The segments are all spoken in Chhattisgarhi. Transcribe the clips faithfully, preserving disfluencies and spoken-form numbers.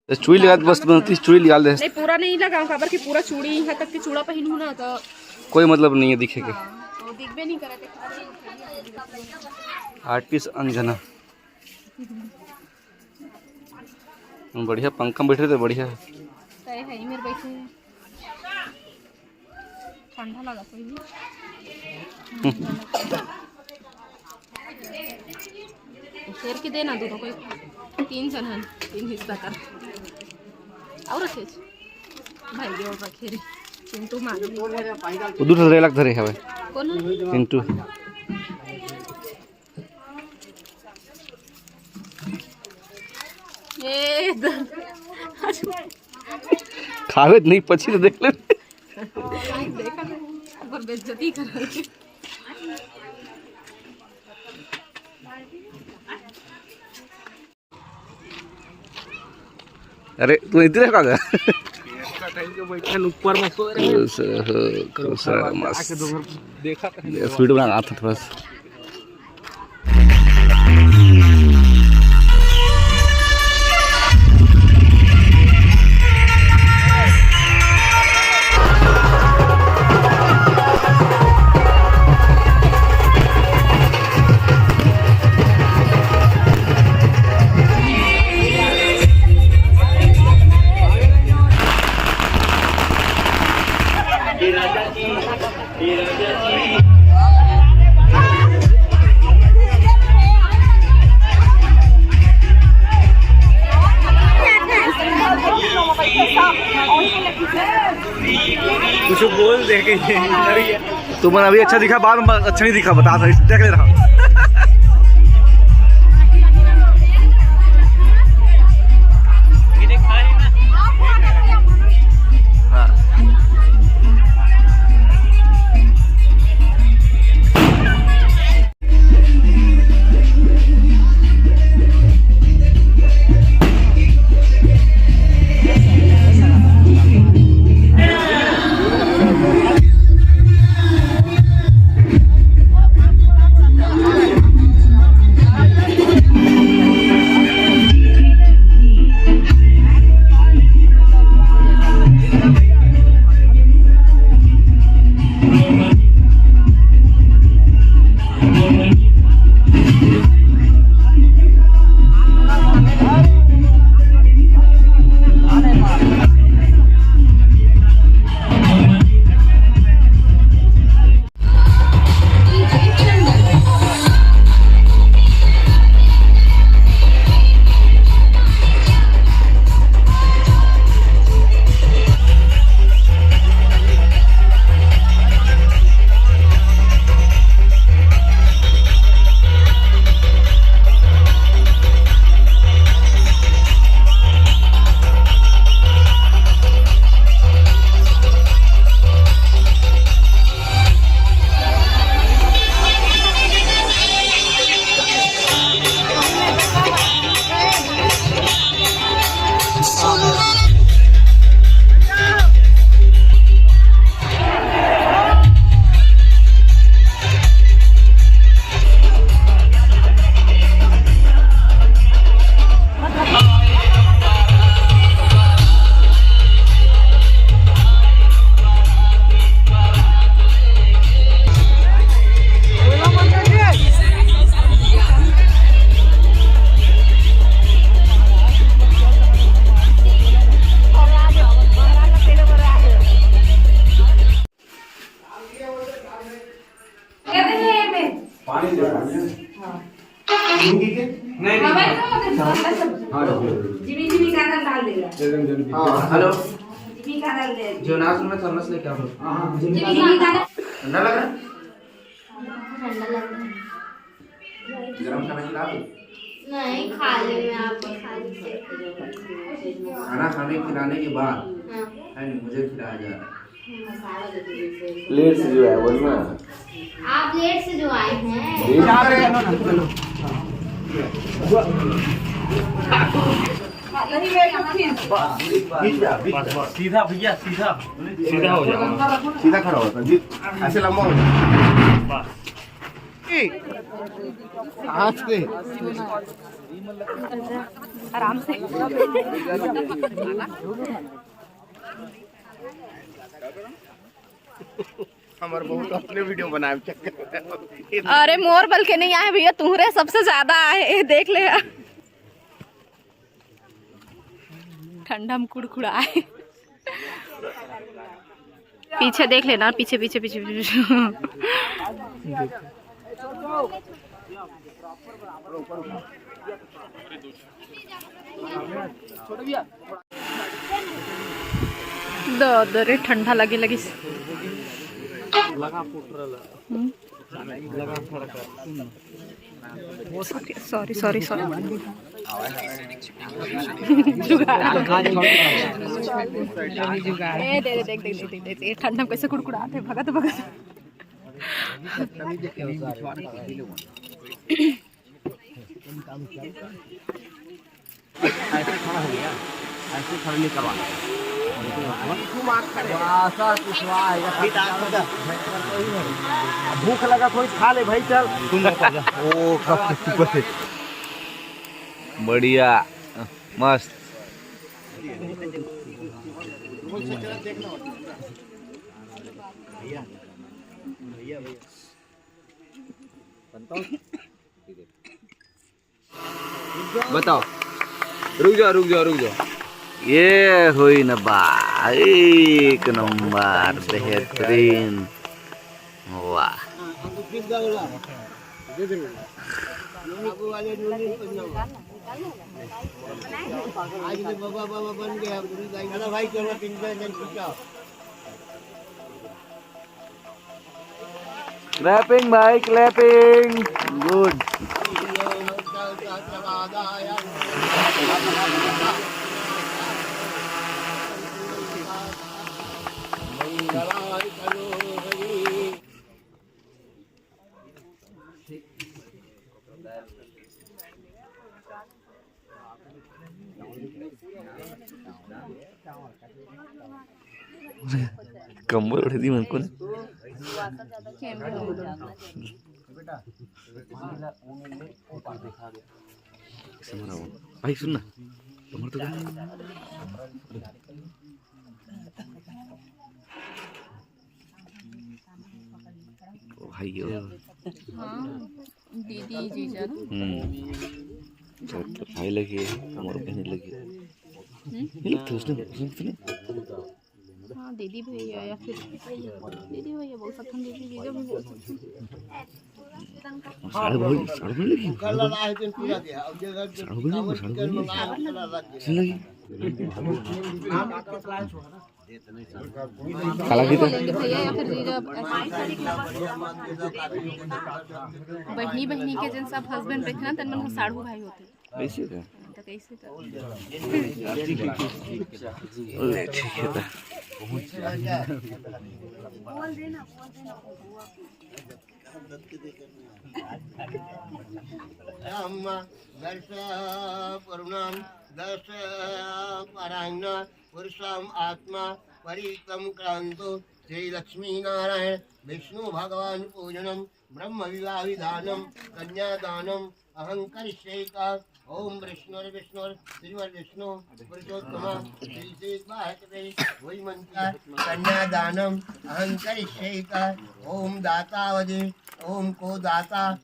चूड़ी लगा दे, बस बनती चूड़ी लगा दे। नहीं, पूरा नहीं लगाऊं, काबर कि पूरा चूड़ी यहाँ तक के चूड़ा पहनू ना, तो कोई मतलब नहीं है दिखे के। हाँ, तो दिखबे नहीं करे, तो खाली आर्टिस्ट अंजना। बढ़िया पंखा में बैठे थे, बढ़िया। तय है, इमेर बैठे हैं। ठंडा लगा कोई नहीं। फेर के देना दोनों कोई, तीन जन हन, तीन हिस्सा कर। और रखे छ? भाई, ये और रखे रे। चिंटू मार। वो दूसरा रेलक धरे हवे। कौन? चिंटू। ए, द- खावे त नहीं, पछी तो देख ले। देखा ना, ओकर बेइज्जती कर। अरे, तू इधर का गया? ऊपर में सो रहे हैं। खुश रहो, खुश रहो, मस्त। देखा था। ये वीडियो बना रहा था थोड़ा सा। कुछ बोल दे के। तुमन अभी अच्छा दिखा, बाद में अच्छा नहीं दिखा, बता सकते, देख ले रहा। हाँ। पानी दे, पानी। हाँ। नहीं, नहीं। हाँ, हाँ। जिमी, जिमी का डाल दे। हाँ, हेलो। जिमी का डाल दे। जोनास में थर्मस लेके आओ। हाँ, हाँ, जिमी का डाल। ठंडा लग रहा है? ठंडा लग रहा है। गरम खाना खिला दो। नहीं, खा ले, मैं आपको खा ले। खाना खाने खिलाने के बाद, हाँ। है नहीं, मुझे खिलाया जा रहा है। लेट से जो आए, बोल ना। आप लेट से जो आए हैं। लेट से आए। नहीं, मैं तो फिर। बस, बस, सीधा भैया, सीधा। सीधा हो जाओ। सीधा खड़ा होता जी, ऐसे लंबा हो जाओ। बस। कहाँ से? आराम से। हमर बहुत अपने वीडियो बनाए चक्कर। अरे मोर बल के नहीं आए भैया, तुहरे सबसे ज्यादा आए, देख ले। ठंडा में कुड़कुड़ाए। पीछे देख लेना, पीछे, पीछे, पीछे, पीछे। दो, दो रे, ठंडा लगे लगिस। हम्म। Sorry, sorry, sorry. जुगाड़। ए, दे, दे, देख, देख, देख, देख, देख, ठंडा में कैसे कुड़कुड़ात हे, भगत, भगत। ऐसे खड़ा हो गया, ऐसे खड़ा नहीं करवाना। भूख लगा, कोई खा ले भाई, चल। ओ, बढ़िया, मस्त। बताओ, रुक जाओ, रुक जाओ, रुक जाओ। ये हुई न बा, एक नंबर, बेहतरीन। वाह। आज ले बाबा, बाबा बन गया, गुरु दाई। चलो भाई, चलो, तीन चार जन पीछा। Clapping भाई, clapping। Good। कम्बल ओढ़े दी मन को ना। भाई सुन ना, कमर तो ओ भाई, ओ। हाँ, दीदी जीजा ना। हम्म। तो भाई लगे, हमारे बहन लगे। हम्म? ये लोग थे उसने, उसने, उसने। हाँ, दीदी भैया या फिर दीदी भैया बोल सकते हैं, दीदी जीजा भी बोल सकते हैं। साढ़ू भाई, साढ़ू भाई लगी। साढ़ू भाई, साढ़ू भाई लगी। सुन लगी। काला की तो भैया या फिर जीजा, बहनी, बहनी के जन सब husband रहिथे ना, तन मन साढ़ू भाई होथे। ऐसे का? तो कैसे तो? ले, ठीक है तो। अम्मा दश वरुणां दश पराह्न पुरुषां आत्मा परितं क्रान्तो श्री लक्ष्मी नारायण विष्णु भगवान पूजनम ब्रह्म विवाह विधानम कन्या दानम अहं करिष्ये का। ओम विष्णुर्विष्णुर श्रीमद्विष्णु पुरुषोत्तम श्री श्री वाहकते वही मंत्र कन्या दानम अहं करिष्ये का। ओम दाता वदे, ओम को दाता।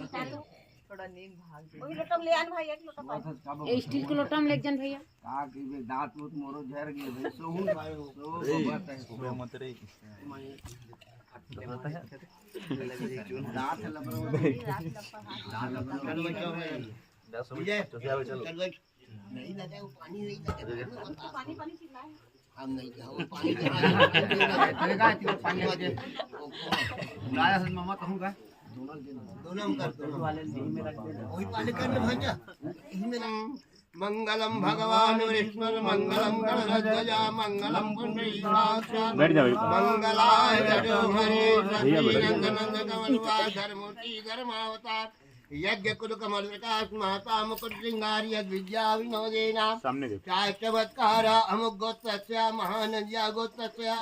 भगवान। थोड़ा नींद भाग गई। वही लोटा में ले आन भाई, एक लोटा पानी। ये स्टील के लोटा में ले जन भैया। का की बे, दांत उत मोरो झर गए भाई, सोहू भाई हो। सो बाबा तय। सुबह मत रे। दांत लपड़ा। दांत लपड़ा। विजय, चल बैठ। नहीं लगा, वो पानी नहीं लगा। पानी, पानी चिल्लाए। हम नहीं, वो पानी के बाद देगा, तू पानी लगे। बुलाया हसन मामा, कहूँगा। दोनों हम कर, दोनों। वही पानी कर ले, भांजा। यही में ना। मंगलम भगवान विष्णु, मंगलम गणध्वजा, मंगलम पुंडरीकाक्ष। बैठ जाओ, बैठ जाओ। मंगलाय जटो हरे, भैया, बैठ जाओ। शक्ति नंदन कमलवासर मूर्ति धर्मावतार। यज्ञ कुल कमल प्रकाश महता मुकुट श्रृंगार यद विद्या विनोदेना। सामने देखो। चार चमत्कार अमुक गोत्रस्य महानंदिया गोत्रस्य।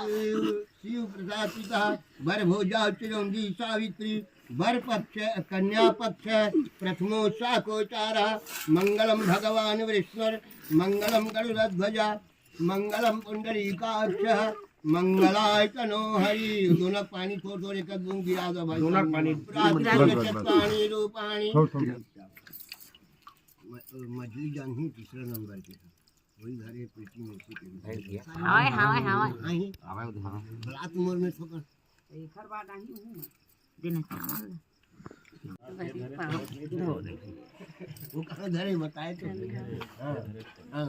शिव प्रसाद पिता वर भोजा चिरंजी सावित्री वर पक्ष कन्या पक्ष प्रथमो साकोचार। मंगलम भगवान विष्णुर मंगलम गरुड़ध्वजा मंगलम पुंडरीकाक्ष मंगलाय तनो हरि। दोनों पानी थोड़ा थोड़ा एक बूंद गिरा दो भाई। दोनों पानी। प्राकृत पानी रूपाणी। म- मछली जान ही तीसरा नंबर के था। वही घर एक पेटी में से कहीं। हाय, हाय, हाय। हाँ ही। आवे उधर। बड़ा तुम और में ठोकर। एकर बाद आई हूँ मैं। दिन चावल। वो कहाँ धरे बताए तो। हाँ, हाँ।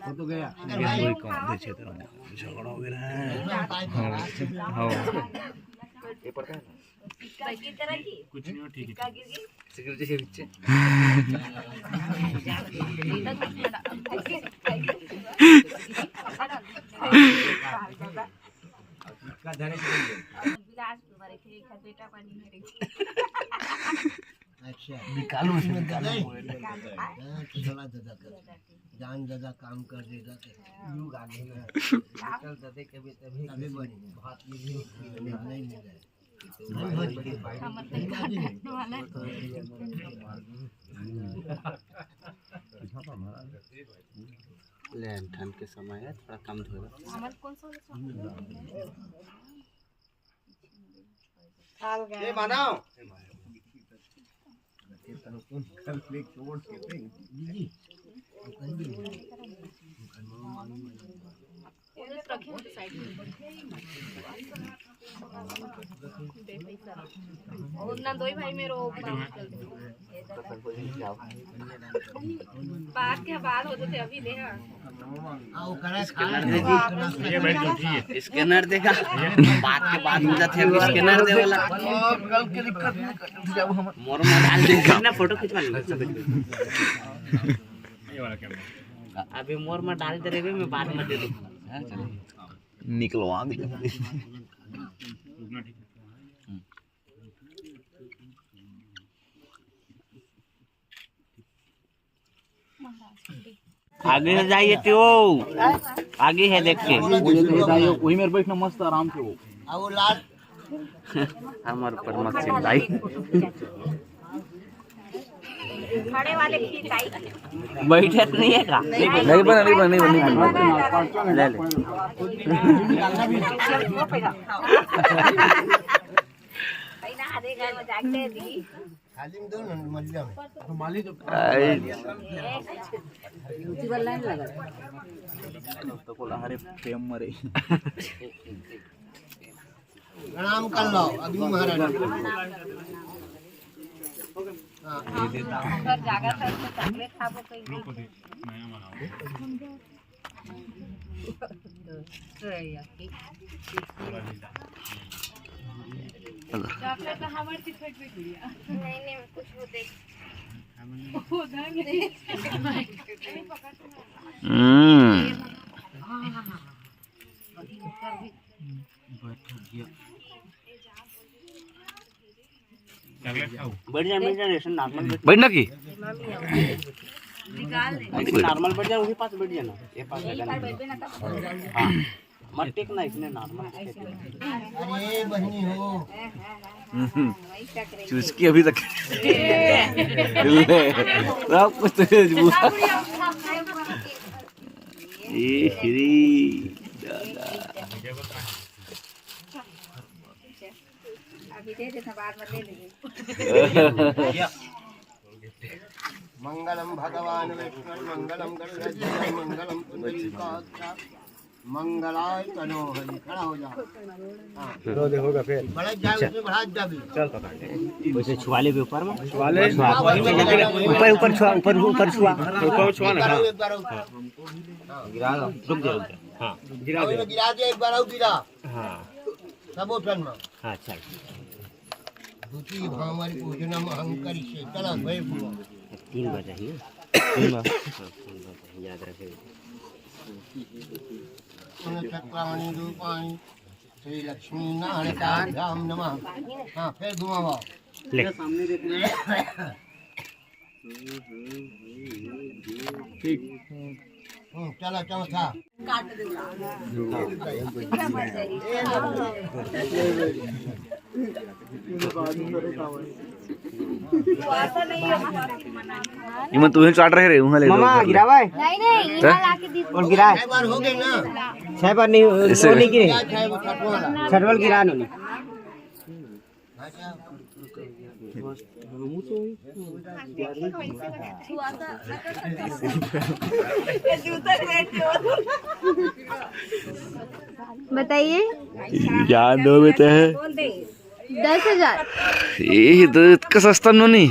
वो तो गया। कोई काम दे क्षेत्र में झगड़ा हो गया है। हाँ, हाँ। कुछ नहीं हो, ठीक है। सिक्योरिटी के पीछे। बिलासपुर में रखे, एक बेटा बनी है। अच्छा। निकालो, इसमें निकालो। हाँ, तो चला दादा कर। जान दादा काम कर देगा तो। लोग आगे हैं। चल दादा, कभी तभी अभी बनी है। बात ये नहीं, नहीं, नहीं, नहीं। हमर तैयार करने वाला है। ले, ठंड के समय है, थोड़ा कम धोएगा। हमर कौन सा वाला? ये मानव। और ना दो ही भाई मेरो बात के बाद होते थे अभी ले। हाँ। स्कैनर दे जी। स्कैनर देगा। बात के बाद में जाते हैं, स्कैनर दे वाला। मोर में डाल दे ना, फोटो खिंचवा ले। अभी मोर में डाल दे रे, मैं बाद में दे दूँ। निकलवा दे। आगे से जाइए तो आगे है, देख के। वही मेरे बैठना मस्त आराम से हो। हमर ऊपर मत चिल्लाई। खड़े वाले की टाइप। बैठे तो नहीं है का? नहीं बना, नहीं बना, नहीं बना, नहीं बना। ले ले। पहले आधे घर में जाके दी। खाली में दो ना, मलिया में। तो माली तो आई। तो कोला हरे प्रेम मरे। प्रणाम कर लो अग्नि महाराज। हाँ। घर जागा था, तो चॉकलेट खाबो कहीं। चॉकलेट तो हमारे से फेंक दे गुड़िया। नहीं, नहीं, कुछ होते। हम्म। बैठ जा, बैठ जा, ऐसे नॉर्मल बैठ। बैठना की? ऐसे नॉर्मल बैठ जा, वही पास बैठ जाना, ये पास बैठ जाना। हाँ, मत टेकना, इसने नॉर्मल से टेक। अरे बहनी हो। हम्म। चुस्की अभी तक। ले, सब कुछ तो ये जुआ। ए श्री दादा। अभी दे देना, बाद में ले लेंगे। मंगलम भगवान विष्णु मंगलम गरुड़ध्वज मंगलम पुंडरीकाक्ष मंगलाय तनो हरि। खड़ा हो जाओ। हाँ। रो दे होगा फिर। बड़ा जाओ, अच्छा। इसमें बढ़ा जा भी। चल पकड़ ले। वैसे छुआ ले भी ऊपर में। छुआ ले। छुआ। ऊपर, ऊपर छुआ, ऊपर, ऊपर छुआ। ऊपर छुआ ना, हाँ। एक बार और। हाँ। गिरा दो। रुक जा, रुक जा। हाँ। गिरा दे। गिरा दे, एक बार और गिरा। हाँ। सब उठन में। हाँ, चल। धोती भांवर पूजनम अहंकरिष्ये। चला भाई बुआ। तीन बार चाहिए। तीन बार। हाँ, तीन बार चाहिए, याद रखें। ओम चक्राणि रूपाणि श्री लक्ष्मी नारायणाभ्याम नमः। हाँ, फिर घुमाओ। ले। ठीक। हम्म, चलो चौथा। इमन तुहे चाट रहे रे, उहाँ ले मामा, लो। गिरावा है? नहीं, नहीं, यहाँ लाके दी। और गिरा है? छह बार हो गए ना। छह बार नहीं, ऐसे दो नहीं गिरे। छठवाल गिरा नहीं। बताइए। याद हो बेटा है। दस हजार। ये तो इतना सस्ता नोनी।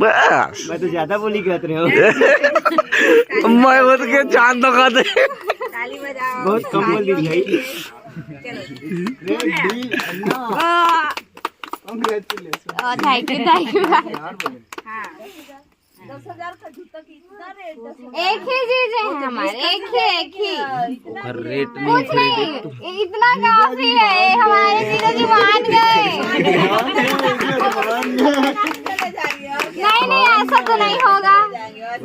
बस। मैं तो ज्यादा बोली कहत रहे हो। मैं बोल के चांद दिखा दे। बहुत कम बोल दी भाई। Congratulations। Oh, thank you, thank you, भाई। दस हजार का जूता की इतना रेट, दस हजार। एक ही चीज है हमारे, एक ही, एक ही। ओकर रेट नहीं, कुछ नहीं, इतना काफी है, ये हमारे जीजा जी मान गए। नहीं, नहीं, ऐसा तो नहीं होगा,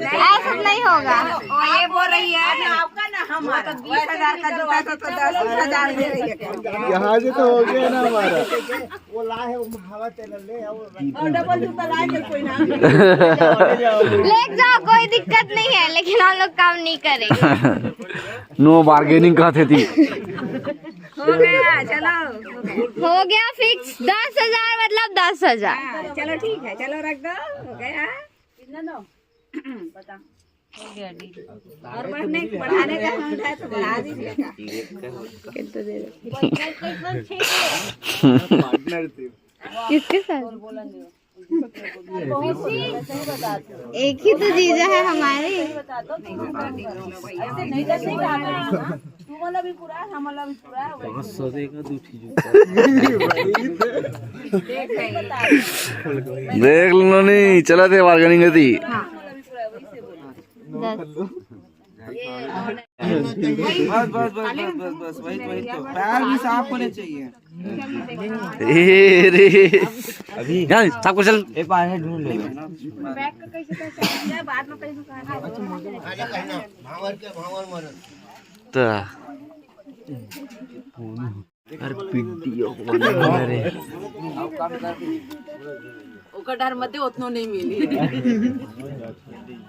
ऐसा तो नहीं होगा। ये बोल रही है ना, आपका ना हमारा। तो बीस हजार का जूता तो, तो दस हजार दे रही है। यहाँ से तो हो गया ना हमारा। वो ला है, वो हवा चला ले, वो और डबल जूता लाए थे कोई ना। ले जाओ, कोई दिक्कत नहीं है, लेकिन हम लोग काम नहीं करेंगे। No bargaining कहते थी। हो गया, चलो। हो गया fix, दस हजार मतलब दस हजार। हाँ, चलो ठीक है, चलो रख दो, हो गया। कितना दो? बता। हो गया डील। और बढ़ने, बढ़ाने का मन है तो बढ़ा दीजिएगा। कितना दे रहे? पार्टनर थे। किसके साथ? एक ही तो जीजा है हमारे। ऐसे नहीं, जैसे ही कहा था। तू वाला भी पूरा, हम वाला भी पूरा, वही। पाँच सौ देगा, दो चीज। देख लो नहीं, चला थे बार्गेनिंग करती। हाँ। दस। बस, बस, बस, बस, बस, वही, वही तो। पैर भी साफ होने चाहिए। ए रे। अभी यहाँ साफ कर चल। एक बार ढूंढ ले। तो। अरे पीटीओ को बना रे। ओकर डर मते ओतनो नहीं मिली।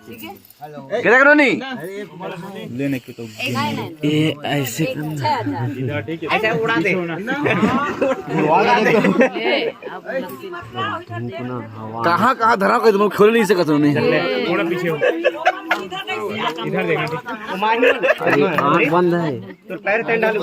ठीक है? केते करो नहीं? लेने के तो। नहीं, नहीं। ये ऐसे करना। अच्छा, उड़ा दे। उड़ा दे। कहाँ, कहाँ धरा के तुम खोल नहीं सकते हो नहीं? थोड़ा पीछे हो। इधर देखना, ठीक। अरे, आँख बंद है। तो पैर तन डाल।